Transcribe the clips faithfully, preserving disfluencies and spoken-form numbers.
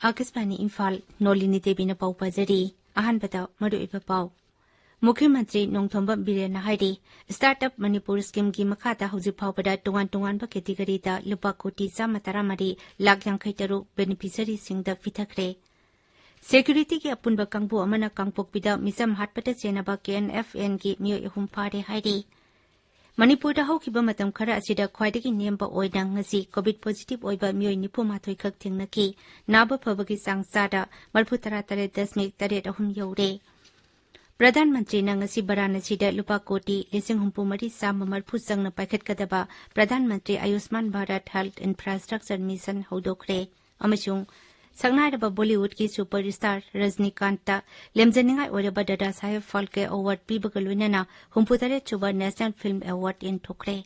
ꯑꯥꯀꯥꯁꯕꯥꯅꯤ ꯏꯝꯐꯥꯜ, ꯅꯣꯂꯤꯅꯤ ꯗꯦꯕꯤꯅ ꯄꯥꯎ ꯄꯥꯖꯔꯤ꯫ ꯑꯍꯥꯟꯕꯗ ꯃꯔꯨꯑꯣꯏꯕ ꯄꯥꯎ꯫ ꯃꯨꯈ꯭ꯌ ꯃꯟꯇ꯭ꯔꯤ ꯅꯣꯡꯊꯣꯝꯕꯝ ꯕꯤꯔꯦꯟꯅ ꯍꯥꯏꯔꯤ, ꯁ꯭ꯇꯥꯔꯠ ꯑꯞ ꯃꯅꯤꯄꯨꯔ ꯁ꯭ꯀꯤꯝꯒꯤ ꯃꯈꯥꯗ ꯍꯧꯖꯤꯛ ꯐꯥꯎꯕꯗ ꯇꯣꯉꯥꯟ ꯇꯣꯉꯥꯟꯕ ꯀꯦꯇꯤꯒꯣꯔꯤꯗ ꯂꯨꯄꯥ ꯀꯣꯇꯤ ꯆꯥꯝꯃ ꯇꯔꯥꯃꯔꯤ ꯂꯥꯈ ꯌꯥꯡꯈꯩ ꯇꯔꯨꯛ ꯕꯦꯅꯤꯐꯤꯁꯔꯤꯁꯤꯡꯗ ꯄꯤꯊꯈ꯭ꯔꯦ꯫ ꯁꯦꯀ꯭ꯌꯨꯔꯤꯇꯤꯒꯤ ꯑꯄꯨꯟꯕ ꯀꯥꯡꯕꯨ ꯑꯃꯅ ꯀꯥꯡꯄꯣꯛꯄꯤꯗ ꯃꯤꯆꯝ ꯍꯥꯠꯄꯗ ꯆꯦꯟꯅꯕ ꯀꯦ ꯑꯦꯟ ꯑꯦꯐ ꯑꯦꯟꯒꯤ ꯃꯤꯑꯣꯏ ꯑꯍꯨꯝ ꯐꯥꯔꯦ ꯍꯥꯏꯔꯤ꯫ ꯃꯅꯤꯄꯨꯔꯗ ꯍꯧꯈꯤꯕ ꯃꯇꯝ ꯈꯔ ꯑꯁꯤꯗ ꯈ꯭ꯋꯥꯏꯗꯒꯤ ꯅꯦꯝꯕ ꯑꯣꯏꯅ ꯉꯁꯤ ꯀꯣꯚꯤꯗ ꯄꯣꯖꯤꯇꯤꯚ ꯑꯣꯏꯕ ꯃꯤꯑꯣꯏ ꯅꯤꯐꯨ ꯃꯥꯊꯣꯏ ꯈꯛ ꯊꯦꯡꯅꯈꯤ꯫ ꯅꯥꯕ ꯐꯕꯒꯤ ꯆꯥꯡ ꯆꯥꯗ ꯃꯔꯤꯐꯨ ꯇꯔꯥ ꯇꯔꯦꯠ ꯗꯁꯃꯤꯛ ꯇꯔꯦꯠ ꯑꯍꯨꯝ ꯌꯧꯔꯦ꯫ ꯄ꯭ꯔꯙꯥꯟ ꯃꯟꯇ꯭ꯔꯤꯅ ꯉꯁꯤ ꯚꯥꯔꯥꯅꯥꯁꯤꯗ ꯂꯨꯄꯥ ꯀꯣꯇꯤ ꯂꯤꯁꯤꯡ ꯍꯨꯝꯐꯨ ꯃꯔꯤ ꯆꯥꯝꯃ ꯃꯔꯤꯐꯨ ꯆꯪꯅ ꯄꯥꯏꯈꯠꯀꯗꯕ ꯄ꯭ꯔꯙꯥꯟ ꯃꯟꯇ꯭ꯔꯤ ꯑꯌꯨꯁꯃꯥꯟ ꯚꯥꯔꯠ ꯍꯦꯜꯊ ꯏꯟꯐ꯭ꯔꯥꯁ꯭ꯇ꯭ꯔꯛꯆꯔ ꯃꯤꯁꯟ ꯍꯧꯗꯣꯛꯈ꯭ꯔꯦ꯫ ꯑꯃꯁꯨꯡ ꯁꯛꯅꯥꯏꯔꯕ ꯕꯣꯂꯤꯋꯨꯗꯀꯤ ꯁꯨꯄꯔ ꯁ꯭ꯇꯥꯔ ꯔꯖꯅꯤꯀꯥꯟꯇ ꯂꯦꯝꯖꯅꯤꯡꯉꯥꯏ ꯑꯣꯏꯔꯕ ꯗꯥꯗꯥ ꯁꯥꯍꯦꯕ ꯐꯥꯜꯀꯦ ꯑꯦꯋꯥꯔꯗ ꯄꯤꯕꯒ ꯂꯣꯏꯅꯅ ꯍꯨꯝꯐꯨ ꯇꯔꯦꯠ ꯁꯨꯕ ꯅꯦꯁꯅꯦꯜ ꯐꯤꯜꯝ ꯑꯦꯋꯥꯔꯗ ꯌꯦꯟꯊꯣꯛꯈ꯭ꯔꯦ꯫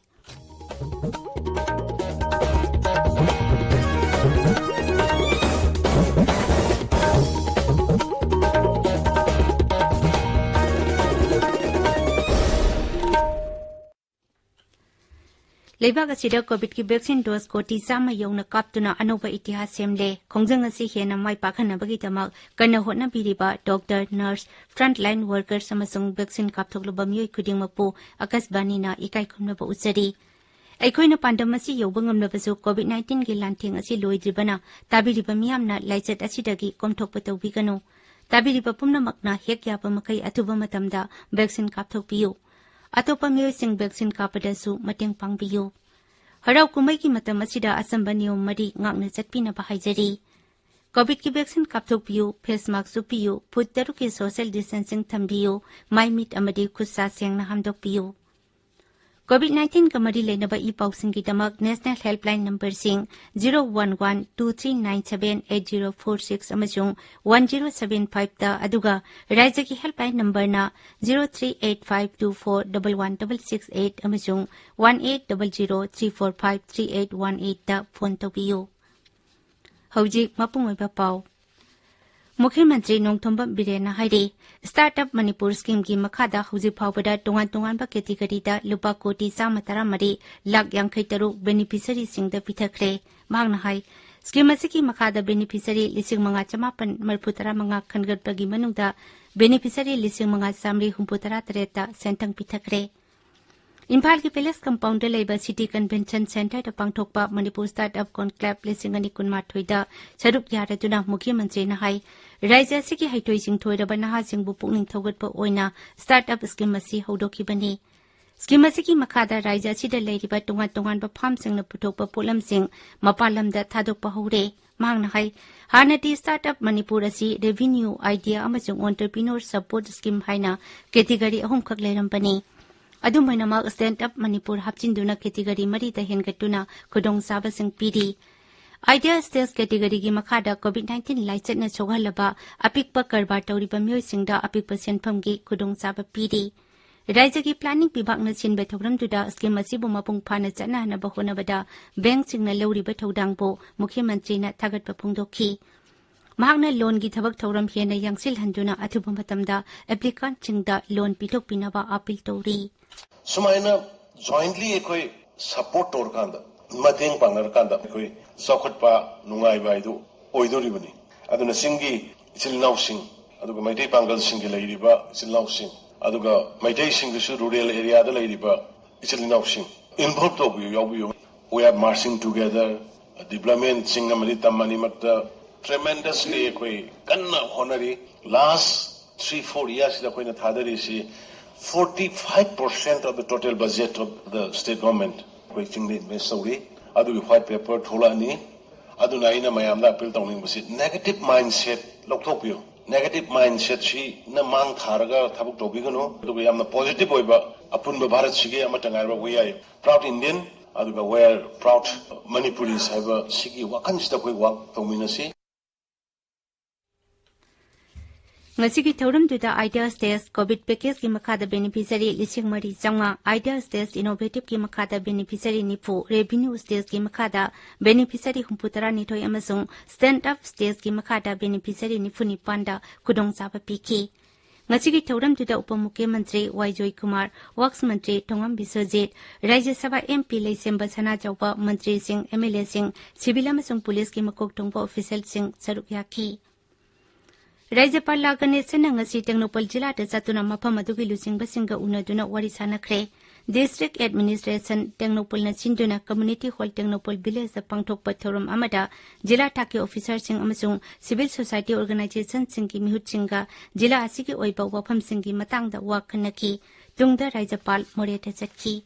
ꯂꯩꯕꯥꯛ ꯑꯁꯤꯗ ꯀꯣꯚꯤꯗꯀꯤ ꯚꯦꯛꯁꯤꯟ ꯗꯣꯁ ꯀꯣꯇꯤ ꯆꯥꯝꯃ ꯌꯧꯅ ꯀꯥꯞꯇꯨꯅ ꯑꯅꯧꯕ ꯏꯇꯤꯍꯥꯁ ꯁꯦꯝꯂꯦ꯫ ꯈꯣꯡꯖꯪ ꯑꯁꯤ ꯍꯦꯟꯅ ꯃꯥꯏ ꯄꯥꯛꯍꯟꯅꯕꯒꯤꯗꯃꯛ ꯀꯟꯅ ꯍꯣꯠꯅꯕꯤꯔꯤꯕ ꯗꯣꯛꯇꯔ, ꯅꯔꯁ, ꯐ꯭ꯔꯟꯠꯂꯥꯏꯟ ꯋꯥꯔꯀꯔꯁ ꯑꯃꯁꯨꯡ ꯚꯦꯛꯁꯤꯟ ꯀꯥꯞꯊꯣꯛꯂꯕ ꯃꯤꯑꯣꯏ ꯈꯨꯗꯤꯡꯃꯛꯄꯨ ꯑꯀꯥꯁꯕꯥꯅꯤꯅ ꯏꯀꯥꯏ ꯈꯨꯝꯅꯕ ꯎꯠꯆꯔꯤ꯫ ꯑꯩꯈꯣꯏꯅ ꯄꯥꯟꯗꯝ ꯑꯁꯤ ꯌꯧꯕ ꯉꯝꯂꯕꯁꯨ ꯀꯣꯚꯤꯗ ꯅꯥꯏꯟꯇꯤꯟꯒꯤ ꯂꯥꯟꯊꯦꯡ ꯑꯁꯤ ꯂꯣꯏꯗ꯭ꯔꯤꯕꯅ ꯇꯥꯕꯤꯔꯤꯕ ꯃꯤꯌꯥꯝꯅ ꯂꯥꯏꯆꯠ ꯑꯁꯤꯗꯒꯤ ꯀꯣꯝꯊꯣꯛꯄ ꯇꯧꯕꯤꯒꯅꯨ꯫ ꯇꯥꯕꯤꯔꯤꯕ ꯄꯨꯝꯅꯃꯛꯅ ꯍꯦꯛ ꯌꯥꯕ ꯃꯈꯩ ꯑꯊꯨꯕ ꯃꯇꯝꯗ ꯚꯦꯛꯁꯤꯟ ꯀꯥꯞꯊꯣꯛꯄꯤꯌꯨ꯫ ꯑꯇꯣꯞꯄ ꯃꯤꯑꯣꯏꯁꯤꯡ ꯚꯦꯛꯁꯤꯟ ꯀꯥꯞꯄꯗꯁꯨ ꯃꯇꯦꯡ ꯄꯥꯡꯕꯤꯌꯨ꯫ ꯍꯔꯥꯎ ꯀꯨꯝꯍꯩꯒꯤ ꯃꯇꯝ ꯑꯁꯤꯗ ꯑꯆꯝꯕ ꯅꯤꯌꯣꯝ ꯃꯔꯤ ꯉꯥꯛꯅ ꯆꯠꯄꯤꯅꯕ ꯍꯥꯏꯖꯔꯤ꯫ ꯀꯣꯚꯤꯗꯀꯤ ꯚꯦꯛꯁꯤꯟ ꯀꯥꯞꯊꯣꯛꯄꯤꯌꯨ, ꯐꯦꯁ ꯃꯥꯁꯛ ꯎꯞꯄꯤꯌꯨ, ꯐꯨꯠ ꯇꯔꯨꯛꯀꯤ ꯁꯣꯁꯤꯌꯦꯜ ꯗꯤꯁꯇꯦꯟꯁꯤꯡ ꯊꯝꯕꯤꯌꯨ, ꯃꯥꯏ ꯃꯤꯠ ꯑꯃꯗꯤ ꯈꯨꯠ ꯁꯥ ꯁꯦꯡꯅ ꯍꯥꯝꯗꯣꯛꯄꯤꯌꯨ꯫ ꯀꯣꯚꯤꯗ ꯅꯥꯏꯟꯇꯤꯟꯒ ꯃꯔꯤ ꯂꯩꯅꯕ ꯏ ꯄꯥꯎꯁꯤꯡꯒꯤꯗꯃꯛ ꯅꯦꯁꯅꯦꯜ ꯍꯦꯜꯞꯂꯥꯏꯟ ꯅꯝꯕꯔꯁꯤꯡ zero one one two three nine seven eight zero four six ꯑꯃꯁꯨꯡ ꯋꯥꯟ ꯖꯤꯔꯣ ꯁꯚꯦꯟ ꯐꯥꯏꯚꯇ, ꯑꯗꯨꯒ ꯔꯥꯖ꯭ꯌꯒꯤ ꯍꯦꯜꯞꯂꯥꯏꯟ ꯅꯝꯕꯔꯅ zero three eight five two four double one double six eight ꯑꯃꯁꯨꯡ one eight double zero three four five three eight one ꯑꯩꯠꯇ phone ꯇꯧꯕꯤꯌꯨ꯫ ꯍꯧꯖꯤꯛ ꯃꯄꯨꯡ ꯑꯣꯏꯕ ꯄꯥꯎ꯫ ꯃꯨꯈ꯭ꯌ ꯃꯟꯇ꯭ꯔꯤ ꯅꯣꯡꯊꯣꯝꯕꯝ ꯕꯤꯔꯦꯟꯅ ꯍꯥꯏꯔꯤ, ꯁ꯭ꯇꯥꯔꯠ ꯑꯞ ꯃꯅꯤꯄꯨꯔ ꯁ꯭ꯀꯤꯝꯒꯤ ꯃꯈꯥꯗ ꯍꯧꯖꯤꯛ ꯐꯥꯎꯕꯗ ꯇꯣꯉꯥꯟ ꯇꯣꯉꯥꯟꯕ ꯀꯦꯇꯤꯒꯣꯔꯤꯗ ꯂꯨꯄꯥ ꯀꯣꯇꯤ ꯆꯥꯝꯃ ꯇꯔꯥꯃꯔꯤ ꯂꯥꯈ ꯌꯥꯡꯈꯩ ꯇꯔꯨꯛ ꯕꯦꯅꯤꯐꯤꯁꯔꯤꯁꯤꯡꯗ ꯄꯤꯊꯈ꯭ꯔꯦ꯫ ꯃꯍꯥꯛꯅ ꯍꯥꯏ, ꯁ꯭ꯀꯤꯝ ꯑꯁꯤꯒꯤ ꯃꯈꯥꯗ ꯕꯦꯅꯤꯐꯤꯁꯔꯤ ꯂꯤꯁꯤꯡ ꯃꯉꯥ ꯆꯃꯥꯄꯟ ꯃꯔꯤꯐꯨ ꯇꯔꯥ ꯃꯉꯥ ꯈꯟꯒꯠꯄꯒꯤ ꯃꯅꯨꯡꯗ ꯕꯦꯅꯤꯐꯤꯁꯔꯤ ꯂꯤꯁꯤꯡ ꯃꯉꯥ ꯆꯥꯃꯔꯤ ꯍꯨꯝꯐꯨ ꯇꯔꯥ ꯇꯔꯦꯠꯇ ꯁꯦꯟꯊꯪ ꯄꯤꯊꯈ꯭ꯔꯦ꯫ ꯏꯝꯐꯥꯜꯒꯤ ꯄꯦꯂꯦꯁ ꯀꯝꯄꯥꯎꯟꯗ ꯂꯩꯕ ꯁꯤꯇꯤ ꯀꯟꯚꯦꯟꯁꯟ ꯁꯦꯟꯇꯔꯗ ꯄꯥꯡꯊꯣꯛꯄ ꯃꯅꯤꯄꯨꯔ ꯁ꯭ꯇꯥꯔꯠ ꯑꯞ ꯀꯣꯟꯀ꯭ꯂꯦꯕ ꯂꯤꯁꯤꯡ ꯑꯅꯤ ꯀꯨꯟꯃꯥꯊꯣꯏꯗ ꯁꯔꯨꯛ ꯌꯥꯔꯗꯨꯅ ꯃꯨꯈ꯭ꯌ ꯃꯟꯇ꯭ꯔꯤꯅ ꯍꯥꯏ, ꯔꯥꯖ꯭ꯌ ꯑꯁꯤꯒꯤ ꯍꯩꯊꯣꯏ ꯁꯤꯡꯊꯣꯏꯔꯕ ꯅꯍꯥꯁꯤꯡꯕꯨ ꯄꯨꯛꯅꯤꯡ ꯊꯧꯒꯠꯄ ꯑꯣꯏꯅ ꯁ꯭ꯇꯥꯔꯠ ꯑꯞ ꯁ꯭ꯀꯤꯝ ꯑꯁꯤ ꯍꯧꯗꯣꯛꯈꯤꯕꯅꯤ꯫ ꯁ꯭ꯀꯤꯝ ꯑꯁꯤꯒꯤ ꯃꯈꯥꯗ ꯔꯥꯖ꯭ꯌ ꯑꯁꯤꯗ ꯂꯩꯔꯤꯕ ꯇꯣꯉꯥꯟ ꯇꯣꯉꯥꯟꯕ ꯐꯥꯝꯁꯤꯡꯅ ꯄꯨꯊꯣꯛꯄ ꯄꯣꯠꯂꯝꯁꯤꯡ ꯃꯄꯥꯟ ꯂꯝꯗ ꯊꯥꯗꯣꯛꯄ ꯍꯧꯔꯦ꯫ ꯃꯍꯥꯛꯅ ꯍꯥꯏ, ꯍꯥꯟꯅꯗꯤ ꯁ꯭ꯇꯥꯔꯠ ꯑꯞ ꯃꯅꯤꯄꯨꯔ ꯑꯁꯤ ꯔꯦꯚꯤꯅ꯭ꯌꯨ, ꯑꯥꯏꯗꯤꯌꯥ ꯑꯃꯁꯨꯡ ꯑꯣꯟꯇꯔꯄ꯭ꯔꯤꯅꯣꯔ ꯁꯄꯣꯔꯠ ꯁ꯭ꯀꯤꯝ ꯍꯥꯏꯅ ꯀꯦꯇꯤꯒꯣꯔꯤ ꯑꯍꯨꯝꯈꯛ ꯂꯩꯔꯝꯕꯅꯤ꯫ ꯑꯗꯨꯝ ꯑꯣꯏꯅꯃꯛ, ꯁ꯭ꯇꯥꯔꯠ ꯑꯞ ꯃꯅꯤꯄꯨꯔ ꯍꯥꯞꯆꯤꯟꯗꯨꯅ ꯀꯦꯇꯤꯒꯣꯔꯤ ꯃꯔꯤꯗ ꯍꯦꯟꯒꯠꯇꯨꯅ ꯈꯨꯗꯣꯡꯆꯥꯕꯁꯤꯡ ꯄꯤꯔꯤ꯫ ꯑꯥꯏꯗꯤꯌꯥ ꯁ꯭ꯇꯦꯖ ꯀꯦꯇꯤꯒꯣꯔꯤꯒꯤ ꯃꯈꯥꯗ ꯀꯣꯚꯤꯗ ꯅꯥꯏꯟꯇꯤꯟ ꯂꯥꯏꯆꯠꯅ ꯁꯣꯛꯍꯜꯂꯕ ꯑꯄꯤꯛꯄ ꯀꯔꯕꯥꯔ ꯇꯧꯔꯤꯕ ꯃꯤꯑꯣꯏꯁꯤꯡꯗ ꯑꯄꯤꯛꯄ ꯁꯦꯟꯐꯝꯒꯤ ꯈꯨꯗꯣꯡꯆꯥꯕ ꯄꯤꯔꯤ꯫ ꯔꯥꯖ꯭ꯌꯒꯤ ꯄ꯭ꯂꯥꯅꯤꯡ ꯕꯤꯚꯥꯒꯅ ꯁꯤꯟꯕ ꯊꯧꯔꯝꯗꯨꯗ ꯁ꯭ꯀꯤꯝ ꯑꯁꯤꯕꯨ ꯃꯄꯨꯡ ꯐꯥꯅ ꯆꯠꯅꯍꯟꯅꯕ ꯍꯣꯠꯅꯕꯗ ꯕꯦꯡꯛꯁꯤꯡꯅ ꯂꯧꯔꯤꯕ ꯊꯧꯗꯥꯡꯕꯨ ꯃꯨꯈ꯭ꯌ ꯃꯟꯇ꯭ꯔꯤꯅ ꯊꯥꯒꯠꯄ ꯐꯣꯡꯗꯣꯛꯈꯤ꯫ ꯃꯍꯥꯛꯅ ꯂꯣꯟꯒꯤ ꯊꯕꯛ ꯊꯧꯔꯝ ꯍꯦꯟꯅ ꯌꯥꯡꯁꯤꯜꯍꯟꯗꯨꯅ ꯑꯊꯨꯕ ꯃꯇꯝꯗ ꯑꯦꯄ꯭ꯂꯤꯀꯥꯟꯠꯁꯤꯡꯗ ꯂꯣꯟ ꯄꯤꯊꯣꯛꯄꯤꯅꯕ ꯑꯥꯄꯤꯜ ꯇꯧꯔꯤ꯫ ꯁꯨꯃꯥꯏꯅ ꯖꯣꯏꯟꯠꯂꯤ ꯑꯩꯈꯣꯏ ꯁꯄꯣꯔꯠ ꯇꯧꯔꯀꯥꯟꯗ, ꯃꯇꯦꯡ ꯄꯥꯡꯅꯔꯀꯥꯟꯗ ꯑꯩꯈꯣꯏ ꯆꯥꯎꯈꯠꯄ, ꯅꯨꯡꯉꯥꯏꯕ ꯍꯥꯏꯗꯨ ꯑꯣꯏꯗꯣꯔꯤꯕꯅꯤ꯫ ꯑꯗꯨꯅ ꯆꯤꯡꯒꯤ ꯏꯆꯤꯜ ꯏꯅꯥꯎꯁꯤꯡ, ꯑꯗꯨꯒ ꯃꯩꯇꯩ ꯄꯥꯡꯒꯜꯁꯤꯡꯒꯤ ꯂꯩꯔꯤꯕ ꯏꯆꯤꯜ ꯏꯅꯥꯎꯁꯤꯡ, ꯑꯗꯨꯒ ꯃꯩꯇꯩꯁꯤꯡꯒꯤꯁꯨ ꯔꯨꯔꯦꯜ ꯑꯦꯔꯤꯌꯥꯗ ꯂꯩꯔꯤꯕ ꯏꯆꯤꯜ ꯏꯅꯥꯎꯁꯤꯡ ꯏꯟꯚꯣꯜꯕ ꯇꯧꯕꯤꯌꯨ, ꯌꯥꯎꯕꯤꯌꯨ꯫ We are marching together, ꯗꯤꯕ꯭ꯂꯞꯃꯦꯟꯁꯤꯡ ꯑꯃꯗꯤ ꯇꯝ ꯑꯅꯤꯃꯛꯇ ꯇ꯭ꯔꯦꯃꯦꯟꯗꯁꯂꯤ ꯑꯩꯈꯣꯏ ꯀꯟꯅ ꯍꯣꯠꯅꯔꯤ꯫ ꯂꯥꯁ ꯊ꯭ꯔꯤ ꯐꯣꯔ ꯏꯌꯥꯔꯁꯤꯗ ꯑꯩꯈꯣꯏꯅ ꯊꯥꯗꯔꯤꯁꯤ forty five percent of the total budget of the state government ꯑꯩꯈꯣꯏ ꯆꯤꯡꯗ ꯏꯟꯚꯦꯁ ꯇꯧꯔꯤ꯫ ꯑꯗꯨꯒꯤ ꯋꯥꯏꯠ ꯄꯦꯄꯔ ꯊꯣꯛꯂꯛꯑꯅꯤ꯫ ꯑꯗꯨꯅ ꯑꯩꯅ ꯃꯌꯥꯝꯗ ꯑꯄꯤꯜ ꯇꯧꯅꯤꯡꯕꯁꯤ, ꯅꯦꯒꯦꯇꯤꯚ ꯃꯥꯏꯟꯁꯦꯠ ꯂꯧꯊꯣꯛꯄꯤꯌꯨ꯫ ꯅꯦꯒꯦꯇꯤꯚ ꯃꯥꯏꯟꯁꯦꯠꯁꯤꯅ ꯃꯥꯡ ꯊꯥꯔꯒ ꯊꯕꯛ ꯇꯧꯕꯤꯒꯅꯨ꯫ ꯑꯗꯨꯒ ꯌꯥꯝꯅ ꯄꯣꯖꯤꯇꯤꯚ ꯑꯣꯏꯕ ꯑꯄꯨꯟꯕ ꯚꯥꯔꯠꯁꯤꯒꯤ ꯑꯃꯠꯇ ꯉꯥꯏꯔꯕ we are proud Indian, ꯑꯗꯨꯒ we are proud Manipuris ꯍꯥꯏꯕ ꯁꯤꯒꯤ ꯋꯥꯈꯜꯁꯤꯗ ꯑꯩꯈꯣꯏ ꯋꯥꯛ ꯇꯧꯃꯤꯟꯅꯁꯤ꯫ ꯉꯁꯤꯒꯤ ꯊꯧꯔꯝꯗꯨꯗ Idea Stage COVID Package ꯀꯤ ꯃꯈꯥꯗ beneficiary ꯂꯤꯁꯤꯡ ꯃꯔꯤ ꯆꯥꯝꯃꯉꯥ, Idea Stage Innovative ꯀꯤ ꯃꯈꯥꯗ beneficiary ꯅꯤꯐꯨ, Revenue Stage ꯀꯤ ꯃꯈꯥꯗ beneficiary ꯍꯨꯝꯐꯨ ꯇꯔꯥꯅꯤꯊꯣꯏ ꯑꯃꯁꯨꯡ Stand Up Stage ꯀꯤ ꯃꯈꯥꯗ beneficiary ꯅꯤꯐꯨ ꯅꯤꯄꯥꯟꯗ ꯈꯨꯗꯣꯡꯆꯥꯕ ꯄꯤꯈꯤ꯫ ꯉꯁꯤꯒꯤ ꯊꯧꯔꯝꯗꯨꯗ ꯎꯄ ꯃꯨꯈ꯭ꯌ ꯃꯟꯇ꯭ꯔꯤ ꯋꯥꯏ ꯖꯣꯏꯀꯨꯃꯥꯔ, ꯋꯛꯐ ꯃꯟꯇ꯭ꯔꯤ ꯊꯣꯉꯝ ꯕꯤꯁ꯭ꯋꯖꯤꯠ, ꯔꯥꯖ꯭ꯌ ꯁꯚꯥ MP ꯂꯩꯁꯦꯝꯕ ꯁꯅꯥꯖꯥꯎꯕ, ꯃꯟꯇ꯭ꯔꯤꯁꯤꯡ, MLA ꯁꯤꯡ, civil ꯑꯃꯁꯨꯡ ꯄꯨꯂꯤꯁꯀꯤ ꯃꯀꯣꯛ ꯊꯣꯡꯕ official ꯁꯤꯡ ꯁꯔꯨꯛ ꯌꯥꯈꯤ꯫ ꯔꯥꯖ꯭ꯌꯄꯥꯜ ꯂꯥ ꯒꯅꯦꯁꯟꯅ ꯉꯁꯤ ꯇꯦꯡꯅꯧꯄꯜ ꯖꯤꯂꯥꯗ ꯆꯠꯇꯨꯅ ꯃꯐꯝ ꯑꯗꯨꯒꯤ ꯂꯨꯆꯤꯡꯕꯁꯤꯡꯒ ꯎꯅꯗꯨꯅ ꯋꯥꯔꯤ ꯁꯥꯅꯈ꯭ꯔꯦ꯫ District Administration ꯇꯦꯡꯅꯧꯄꯜꯅ ꯁꯤꯟꯗꯨꯅ Community Hall ꯇꯦꯡꯅꯧꯄꯜ Village ꯇ ꯄꯥꯡꯊꯣꯛꯄ ꯊꯧꯔꯝ ꯑꯃꯗ ꯖꯤꯂꯥ ꯊꯥꯛꯀꯤ officer ꯁꯤꯡ ꯑꯃꯁꯨꯡ civil society organization ꯁꯤꯡꯒꯤ ꯃꯤꯍꯨꯠꯁꯤꯡꯒ ꯖꯤꯂꯥ ꯑꯁꯤꯒꯤ ꯑꯣꯏꯕ ꯋꯥꯐꯝꯁꯤꯡꯒꯤ ꯃꯇꯥꯡꯗ ꯋꯥ ꯈꯟꯅꯈꯤ꯫ ꯇꯨꯡꯗ ꯔꯥꯖ꯭ꯌꯄꯥꯜ ꯃꯣꯔꯦꯗ ꯆꯠꯈꯤ꯫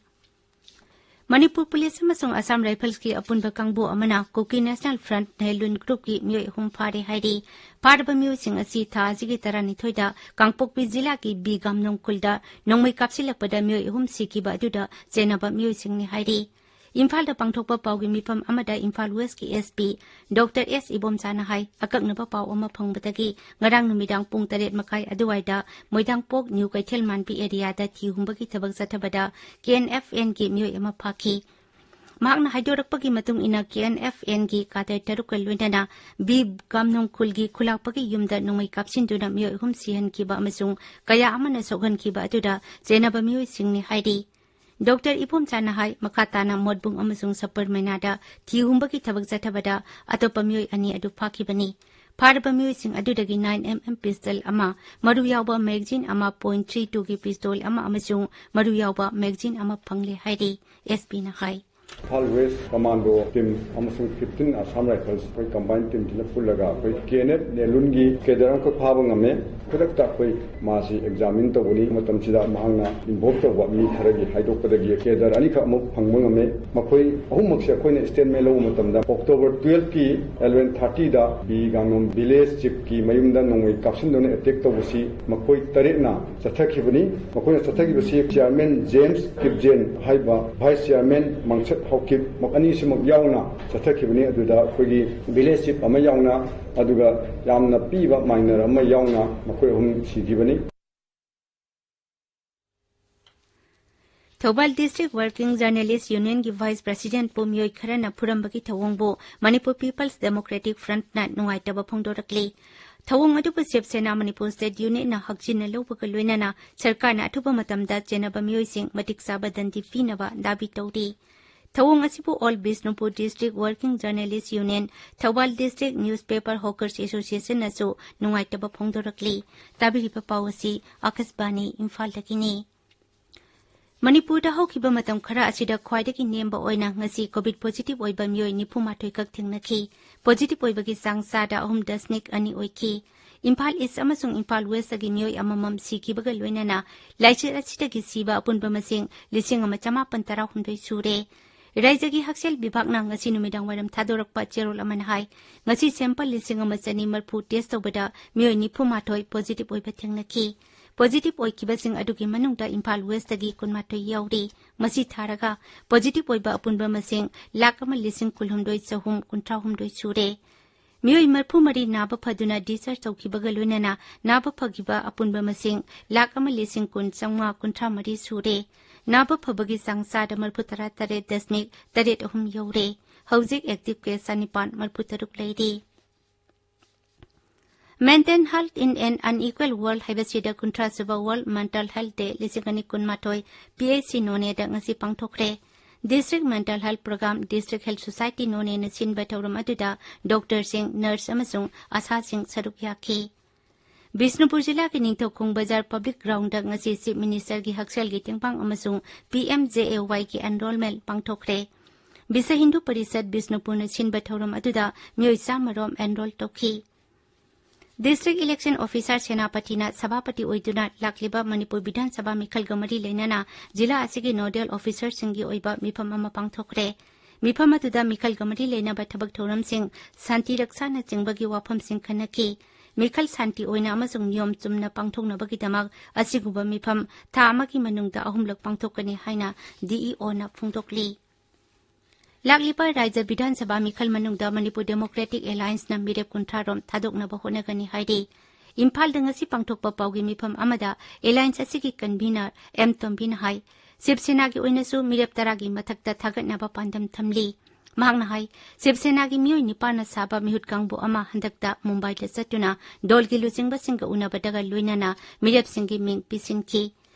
ꯃꯅꯤꯄꯨꯔ ꯄꯨꯂꯤꯁ ꯑꯃꯁꯨꯡ ꯑꯁꯥꯝ ꯔꯥꯏꯐꯜꯁꯀꯤ ꯑꯄꯨꯟꯕ ꯀꯥꯡꯕꯨ ꯑꯃꯅ ꯀꯨꯀꯤ National Front ꯅꯦꯂꯨꯟ group ꯀꯤ ꯃꯤꯑꯣꯏ ꯑꯍꯨꯝ ꯐꯥꯔꯦ ꯍꯥꯏꯔꯤ꯫ ꯐꯥꯔꯕ ꯃꯤꯑꯣꯏꯁꯤꯡ ꯑꯁꯤ ꯊꯥ ꯑꯁꯤꯒꯤ ꯇꯔꯥꯅꯤꯊꯣꯏꯗ ꯀꯥꯡꯄꯣꯛꯄꯤ ꯖꯤꯂꯥꯒꯤ ꯕꯤ ꯒꯥꯝꯅꯣꯡ ꯈꯨꯜꯗ ꯅꯣꯡꯃꯩ ꯀꯥꯞꯁꯤꯜꯂꯛꯄꯗ ꯃꯤꯑꯣꯏ ꯑꯍꯨꯝ ꯁꯤꯈꯤꯕ ꯑꯗꯨꯗ ꯆꯦꯟꯅꯕ ꯃꯤꯑꯣꯏꯁꯤꯡꯅꯤ ꯍꯥꯏꯔꯤ꯫ ꯏꯝꯐꯥꯜꯗ ꯄꯥꯡꯊꯣꯛꯄ ꯄꯥꯎꯒꯤ ꯃꯤꯐꯝ ꯑꯃꯗ ꯏꯝꯐꯥꯜ West ꯀꯤ SP Doctor S ꯏꯕꯣꯝꯆꯥꯅ ꯍꯥꯏ, ꯑꯀꯛꯅꯕ ꯄꯥꯎ ꯑꯃ ꯐꯪꯕꯗꯒꯤ ꯉꯔꯥꯡ ꯅꯨꯃꯤꯗꯥꯡ ꯄꯨꯡ ꯇꯔꯦꯠ ꯃꯈꯥꯏ ꯑꯗꯨꯋꯥꯏꯗ ꯃꯣꯏꯗꯥꯡꯄꯣꯛ ꯅ꯭ꯌꯨ ꯀꯩꯊꯦꯜ ꯃꯥꯟꯕꯤ area ꯗ ꯊꯤ ꯍꯨꯝꯕꯒꯤ ꯊꯕꯛ ꯆꯠꯊꯕꯗ KNFN ꯒꯤ ꯃꯤꯑꯣꯏ ꯑꯃ ꯐꯥꯈꯤ꯫ ꯃꯍꯥꯛꯅ ꯍꯥꯏꯗꯣꯔꯛꯄꯒꯤ ꯃꯇꯨꯡ ꯏꯟꯅ, KNFN ꯒꯤ cadre ꯇꯔꯨꯛꯀ ꯂꯣꯏꯅꯅ ꯕꯤ ꯒꯥꯝꯅꯣꯡ ꯈꯨꯜꯒꯤ ꯈꯨꯂꯥꯛꯄꯒꯤ ꯌꯨꯝꯗ ꯅꯣꯡꯃꯩ ꯀꯥꯞꯁꯤꯟꯗꯨꯅ ꯃꯤꯑꯣꯏ ꯑꯍꯨꯝ ꯁꯤꯍꯟꯈꯤꯕ ꯑꯃꯁꯨꯡ ꯀꯌꯥ ꯑꯃꯅ ꯁꯣꯛꯍꯟꯈꯤꯕ ꯑꯗꯨꯗ ꯆꯦꯟꯅꯕ ꯃꯤꯑꯣꯏꯁꯤꯡꯅꯤ ꯍꯥꯏꯔꯤ꯫ Doctor ꯏꯕꯣꯝꯆꯥꯅ ꯍꯥꯏ, ꯃꯈꯥ ꯇꯥꯅ ꯃꯣꯠꯕꯨꯡ ꯑꯃꯁꯨꯡ ꯁꯄꯔ ꯃꯩꯅꯥꯗ ꯊꯤ ꯍꯨꯝꯕꯒꯤ ꯊꯕꯛ ꯆꯠꯊꯕꯗ ꯑꯇꯣꯞꯄ ꯃꯤꯑꯣꯏ ꯑꯅꯤ ꯑꯗꯨ ꯐꯥꯈꯤꯕꯅꯤ꯫ ꯐꯥꯔꯕ ꯃꯤꯑꯣꯏꯁꯤꯡ ꯑꯗꯨꯗꯒꯤ nine MM pistol ꯑꯃ, ꯃꯔꯨ ꯌꯥꯎꯕ magazine ꯑꯃ, point three two ꯒꯤ pistol ꯑꯃ ꯑꯃꯁꯨꯡ ꯃꯔꯨ ꯌꯥꯎꯕ magazine ꯑꯃ ꯐꯪꯂꯦ ꯍꯥꯏꯔꯤ, SP ꯅ ꯍꯥꯏ꯫ ꯏꯝꯐꯥꯜ West Commando team ꯑꯃꯁꯨꯡ fifteen Assam Rifles, ꯑꯩꯈꯣꯏ combined team ꯁꯤꯅ ꯄꯨꯜꯂꯒ ꯑꯩꯈꯣꯏ KNF ꯅꯦꯂꯨꯟꯒꯤ cadre ꯑꯃꯈꯛ ꯐꯥꯕ ꯉꯝꯃꯦ꯫ ꯈꯨꯗꯛꯇ ꯑꯩꯈꯣꯏ ꯃꯥꯁꯤ examine ꯇꯧꯒꯅꯤ꯫ ꯃꯇꯝꯁꯤꯗ ꯃꯍꯥꯛꯅ involve ꯇꯧꯕ ꯃꯤ ꯈꯔꯒꯤ ꯍꯥꯏꯗꯣꯛꯄꯗꯒꯤ cadre ꯑꯅꯤꯈꯛ ꯑꯃꯨꯛ ꯐꯪꯕ ꯉꯝꯃꯦ꯫ ꯃꯈꯣꯏ ꯑꯍꯨꯝꯃꯛꯁꯦ ꯑꯩꯈꯣꯏꯅ statement ꯂꯧꯕ ꯃꯇꯝꯗ October twelve ꯀꯤ eleven thirty ꯗ ꯕꯤ ꯒꯥꯡꯉꯝ village chief ꯀꯤ ꯃꯌꯨꯝꯗ ꯅꯣꯡꯃꯩ ꯀꯥꯞꯁꯤꯟꯗꯨꯅ attack ꯇꯧꯕꯁꯤ ꯃꯈꯣꯏ ꯇꯔꯦꯠꯅ ꯆꯠꯊꯈꯤꯕꯅꯤ꯫ ꯃꯈꯣꯏꯅ ꯆꯠꯊꯈꯤꯕꯁꯤ Chairman James Kipgen ꯍꯥꯏꯕ, Vice Chairman ꯃꯪꯁꯠ ꯍꯧꯈꯤꯕ ꯑꯅꯤꯁꯤꯃꯛ ꯌꯥꯎꯅ ꯆꯠꯊꯈꯤꯕꯅꯤ꯫ ꯑꯗꯨꯗ ꯑꯩꯈꯣꯏꯒꯤ ꯚꯤꯂꯦꯖ ꯆꯤꯐ ꯑꯃ ꯌꯥꯎꯅ, ꯑꯗꯨꯒ ꯌꯥꯝꯅ ꯄꯤꯕ ꯃꯥꯏꯅꯔ ꯑꯃ ꯌꯥꯎꯅ ꯃꯈꯣꯏ ꯑꯍꯨꯝ ꯁꯤꯈꯤꯕꯅꯤ꯫ ꯊꯧꯕꯥꯜ ꯗꯤꯁꯇ꯭ꯔꯤꯛ ꯋꯥꯔꯀꯤꯡ ꯖꯔꯅꯦꯂꯤꯁ ꯌꯨꯅꯤꯌꯟꯒꯤ ꯚꯥꯏꯁ ꯄ꯭ꯔꯁꯤꯗꯦꯟꯠꯄꯨ ꯃꯤꯑꯣꯏ ꯈꯔꯅ ꯐꯨꯔꯝꯕꯒꯤ ꯊꯧꯑꯣꯡꯕꯨ ꯃꯅꯤꯄꯨꯔ ꯄꯤꯄꯜꯁ ꯗꯦꯃꯣꯀ꯭ꯔꯦꯇꯤꯛ ꯐ꯭ꯔꯟꯠꯅ ꯅꯨꯡꯉꯥꯏꯇꯕ ꯐꯣꯡꯗꯣꯔꯛꯂꯤ꯫ ꯊꯧꯑꯣꯡ ꯑꯗꯨꯕꯨ ꯁꯤꯕ ꯁꯦꯅꯥ ꯃꯅꯤꯄꯨꯔ ꯁ꯭ꯇꯦꯠ ꯌꯨꯅꯤꯠꯅ ꯍꯛꯆꯤꯟꯅ ꯂꯧꯕꯒ ꯂꯣꯏꯅꯅ ꯁꯔꯀꯥꯔꯅ ꯑꯊꯨꯕ ꯃꯇꯝꯗ ꯆꯦꯟꯅꯕ ꯃꯤꯑꯣꯏꯁꯤꯡ ꯃꯇꯤꯛ ꯆꯥꯕ ꯗꯟꯗꯤ ꯄꯤꯅꯕ ꯗꯥꯕꯤ ꯇꯧꯔꯤ꯫ ꯊꯧꯑꯣꯡ ꯑꯁꯤꯕꯨ all Bishnupur district working journalist union, Thoubal district newspaper hawkers ꯑꯦꯁꯣꯁꯤꯌꯦꯁꯟꯅꯁꯨ ꯅꯨꯡꯉꯥꯏꯇꯕ ꯐꯣꯡꯗꯣꯔꯛꯂꯤ꯫ ꯇꯥꯕꯤꯔꯤꯕ ꯄꯥꯎ ꯑꯁꯤ ꯑꯀꯥꯁꯕꯥꯅꯤ ꯏꯝꯐꯥꯜꯗꯒꯤꯅꯤ꯫ ꯃꯅꯤꯄꯨꯔꯗ ꯍꯧꯈꯤꯕ ꯃꯇꯝ ꯈꯔ ꯑꯁꯤꯗ ꯈ꯭ꯋꯥꯏꯗꯒꯤ ꯅꯦꯝꯕ ꯑꯣꯏꯅ ꯉꯁꯤ ꯀꯣꯚꯤꯗ ꯄꯣꯖꯤꯇꯤꯚ ꯑꯣꯏꯕ ꯃꯤꯑꯣꯏ ꯅꯤꯐꯨ ꯃꯥꯊꯣꯏ ꯈꯛ ꯊꯦꯡꯅꯈꯤ꯫ ꯄꯣꯖꯤꯇꯤꯚ ꯑꯣꯏꯕꯒꯤ ꯆꯥꯡ ꯆꯥꯗ ꯑꯍꯨꯝ ꯗꯁꯃꯤꯛ ꯑꯅꯤ ꯑꯣꯏꯈꯤ꯫ ꯏꯝꯐꯥꯜ ꯏꯁ ꯑꯃꯁꯨꯡ ꯏꯝꯐꯥꯜ ꯋꯦꯁꯇꯒꯤ ꯃꯤꯑꯣꯏ ꯑꯃꯃꯝ ꯁꯤꯈꯤꯕꯒ ꯂꯣꯏꯅꯅ ꯂꯥꯏꯆꯠ ꯑꯁꯤꯗꯒꯤ ꯁꯤꯕ ꯑꯄꯨꯟꯕ ꯃꯁꯤꯡ ꯂꯤꯁꯤꯡ ꯑꯃ ꯆꯃꯥꯄꯟ ꯇꯔꯥꯍꯨꯝꯗꯣꯏ ꯁꯨꯔꯦ꯫ ꯔꯥꯏꯖ꯭ꯌꯒꯤ ꯍꯛꯁꯦꯜ ꯕꯤꯚꯥꯒꯅ ꯉꯁꯤ ꯅꯨꯃꯤꯗꯥꯡ ꯋꯥꯏꯔꯝ ꯊꯥꯗꯣꯔꯛꯄ ꯆꯦꯔꯣꯜ ꯑꯃꯅ ꯍꯥꯏ, ꯉꯁꯤ ꯁꯦꯝꯄꯜ ꯂꯤꯁꯤꯡ ꯑꯃ ꯆꯅꯤ ꯃꯔꯤꯐꯨ ꯇꯦꯁ ꯇꯧꯕꯗ ꯃꯤꯑꯣꯏ ꯅꯤꯐꯨ ꯃꯥꯊꯣꯏ ꯄꯣꯖꯤꯇꯤꯚ ꯑꯣꯏꯕ ꯊꯦꯡꯅꯈꯤ꯫ ꯄꯣꯖꯤꯇꯤꯚ ꯑꯣꯏꯈꯤꯕꯁꯤꯡ ꯑꯗꯨꯒꯤ ꯃꯅꯨꯡꯗ ꯏꯝꯐꯥꯜ ꯋꯦꯁꯇꯒꯤ ꯀꯨꯟꯃꯥꯊꯣꯏ ꯌꯥꯎꯔꯤ꯫ ꯃꯁꯤ ꯊꯥꯔꯒ ꯄꯣꯖꯤꯇꯤꯚ ꯑꯣꯏꯕ ꯑꯄꯨꯟꯕ ꯃꯁꯤꯡ ꯂꯥꯈ ꯑꯃ ꯂꯤꯁꯤꯡ ꯀꯨꯟꯍꯨꯝꯗꯣꯏ ꯆꯍꯨꯝ ꯀꯨꯟꯊ꯭ꯔꯥꯍꯨꯝꯗꯣꯏ ꯁꯨꯔꯦ꯫ ꯃꯤꯑꯣꯏ ꯃꯔꯤꯐꯨ ꯃꯔꯤ ꯅꯥꯕ ꯐꯗꯨꯅ ꯗꯤꯁꯆꯥꯔꯖ ꯇꯧꯈꯤꯕꯒ ꯂꯣꯏꯅꯅ ꯅꯥꯕ ꯐꯈꯤꯕ ꯑꯄꯨꯟꯕ ꯃꯁꯤꯡ ꯂꯥꯈ ꯑꯃ ꯂꯤꯁꯤꯡ ꯀꯨꯟ ꯆꯥꯝꯃꯉꯥ ꯀꯨꯟꯊ꯭ꯔꯥ ꯃꯔꯤ ꯁꯨꯔꯦ꯫ ꯅꯥꯕ ꯐꯕꯒꯤ ꯆꯥꯡ ꯆꯥꯗ ꯃꯔꯤꯐꯨ ꯇꯔꯥ ꯇꯔꯦꯠ ꯗꯁꯃꯤꯛ ꯇꯔꯦꯠ ꯑꯍꯨꯝ ꯌꯧꯔꯦ꯫ ꯍꯧꯖꯤꯛ ꯑꯦꯛꯇꯤꯚ ꯀꯦꯁ ꯆꯅꯤꯄꯥꯟ ꯃꯔꯤꯐꯨ ꯇꯔꯨꯛ ꯂꯩꯔꯤ꯫ Maintain Health in an Unequal World ꯍꯥꯏꯕꯁꯤꯗ ꯀꯨꯟꯊ꯭ꯔꯥ ꯁꯨꯕ ꯋꯥꯔꯜꯗ ꯃꯦꯟꯇꯜ ꯍꯦꯜꯊ ꯗꯦ ꯂꯤꯁꯤꯡ ꯑꯅꯤ ꯀꯨꯟꯃꯥꯊꯣꯏ ꯄꯤ ꯑꯩꯆ ꯁꯤ ꯅꯣꯅꯦꯗ ꯉꯁꯤ ꯄꯥꯡꯊꯣꯛꯈ꯭ꯔꯦ꯫ District mental health programme, district health society ꯅꯣꯅꯦꯅ ꯁꯤꯟꯕ ꯊꯧꯔꯝ ꯑꯗꯨꯗ ꯗꯣꯛꯇꯔꯁꯤꯡ, ꯅꯔꯁ ꯑꯃꯁꯨꯡ ꯑꯁꯥꯁꯤꯡ ꯁꯔꯨꯛ ꯌꯥꯈꯤ꯫ ꯕꯤꯁꯅꯨꯄꯨꯔ ꯖꯤꯂꯥꯒꯤ ꯅꯤꯡꯊꯧꯈꯣꯡ ꯕꯖꯥꯔ ꯄꯕ꯭ꯂꯤꯛ ꯒ꯭ꯔꯥꯎꯟꯗ ꯉꯁꯤ ꯆꯤꯐ ꯃꯤꯅꯤꯁꯇꯔꯒꯤ ꯍꯛꯁꯦꯜꯒꯤ ꯇꯦꯡꯕꯥꯡ ꯑꯃꯁꯨꯡ ꯄꯤ ꯑꯦꯝ ꯖꯦ ꯑꯦ ꯋꯥꯏꯒꯤ ꯑꯦꯟꯔꯣꯜꯃꯦꯟ ꯄꯥꯡꯊꯣꯛꯈ꯭ꯔꯦ꯫ ꯕꯤꯁ ꯍꯤꯟꯗꯨ ꯄꯔꯤꯁꯠ ꯕꯤꯁꯅꯨꯄꯨꯔꯅ ꯁꯤꯟꯕ ꯊꯧꯔꯝ ꯑꯗꯨꯗ ꯃꯤꯑꯣꯏ ꯆꯥꯝꯃ ꯔꯣꯝ ꯑꯦꯟꯔꯣꯜ ꯇꯧꯈꯤ꯫ ꯗꯤꯁꯇ꯭ꯔꯤꯛ ꯏꯂꯦꯛꯁꯟ ꯑꯣꯐꯤꯁꯥꯔ ꯁꯦꯅꯥꯄꯇꯤꯅ ꯁꯚꯥꯄꯇꯤ ꯑꯣꯏꯗꯨꯅ ꯂꯥꯛꯂꯤꯕ ꯃꯅꯤꯄꯨꯔ ꯕꯤꯙꯥꯟ ꯁꯚꯥ ꯃꯤꯈꯜꯒ ꯃꯔꯤ ꯂꯩꯅꯅ ꯖꯤꯂꯥ ꯑꯁꯤꯒꯤ ꯅꯣꯗꯦꯜ ꯑꯣꯐꯤꯁꯥꯔꯁꯤꯡꯒꯤ ꯑꯣꯏꯕ ꯃꯤꯐꯝ ꯑꯃ ꯄꯥꯡꯊꯣꯛꯈ꯭ꯔꯦ꯫ ꯃꯤꯐꯝ ꯑꯗꯨꯗ ꯃꯤꯈꯜꯒ ꯃꯔꯤ ꯂꯩꯅꯕ ꯊꯕꯛ ꯊꯧꯔꯝꯁꯤꯡ, ꯁꯥꯟꯇꯤ ꯔꯛꯁꯥꯅꯆꯤꯡꯕꯒꯤ ꯋꯥꯐꯝꯁꯤꯡ ꯈꯟꯅꯈꯤ꯫ ꯃꯤꯈꯜ ꯁꯥꯟꯇꯤ ꯑꯣꯏꯅ ꯑꯃꯁꯨꯡ ꯅꯤꯌꯣꯝ ꯆꯨꯝꯅ ꯄꯥꯡꯊꯣꯛꯅꯕꯒꯤꯗꯃꯛ ꯑꯁꯤꯒꯨꯝꯕ ꯃꯤꯐꯝ ꯊꯥ ꯑꯃꯒꯤ ꯃꯅꯨꯡꯗ ꯑꯍꯨꯝꯂꯛ ꯄꯥꯡꯊꯣꯛꯀꯅꯤ ꯍꯥꯏꯅ ꯗꯤ ꯏ ꯑꯣꯅ ꯐꯣꯡꯗꯣꯛꯂꯤ꯫ ꯂꯥꯛꯂꯤꯕ ꯔꯥꯖ꯭ꯌ ꯕꯤꯙꯥꯟ ꯁꯚꯥ ꯃꯤꯈꯜ ꯃꯅꯨꯡꯗ ꯃꯅꯤꯄꯨꯔ ꯗꯦꯃꯣꯀ꯭ꯔꯦꯇꯤꯛ ꯑꯦꯂꯥꯌꯟꯁꯅ ꯃꯤꯔꯦꯞ ꯀꯨꯟꯊ꯭ꯔꯥ ꯔꯣꯝ ꯊꯥꯗꯣꯛꯅꯕ ꯍꯣꯠꯅꯒꯅꯤ ꯍꯥꯏꯔꯤ꯫ ꯏꯝꯐꯥꯜꯗ ꯉꯁꯤ ꯄꯥꯡꯊꯣꯛꯄ ꯄꯥꯎꯒꯤ ꯃꯤꯐꯝ ꯑꯃꯗ ꯑꯦꯂꯥꯌꯟꯁ ꯑꯁꯤꯒꯤ ꯀꯟꯚꯤꯅꯔ ꯑꯦꯝ ꯇꯣꯝꯕꯤꯅ ꯍꯥꯏ, ꯁꯤꯕ ꯁꯦꯅꯥꯒꯤ ꯑꯣꯏꯅꯁꯨ ꯃꯤꯔꯦꯞ ꯇꯔꯥꯒꯤ ꯃꯊꯛꯇ ꯊꯥꯒꯠꯅꯕ ꯄꯥꯟꯗꯝ ꯊꯝꯂꯤ꯫ ꯃꯍꯥꯛꯅ ꯍꯥꯏ, ꯁꯤꯕ ꯁꯦꯅꯥꯒꯤ ꯃꯤꯑꯣꯏ ꯅꯤꯄꯥꯟꯅ ꯁꯥꯕ ꯃꯤꯍꯨꯠ ꯀꯥꯡꯕꯨ ꯑꯃ ꯍꯟꯗꯛꯇ ꯃꯨꯝꯕꯥꯏꯗ ꯆꯠꯇꯨꯅ ꯗꯣꯜꯒꯤ ꯂꯨꯆꯤꯡꯕꯁꯤꯡꯒ ꯎꯅꯕꯗꯒ ꯂꯣꯏꯅꯅ ꯃꯤꯔꯦꯞꯁꯤꯡꯒꯤ ꯃꯤꯡ ꯄꯤꯁꯤꯟꯈꯤ꯫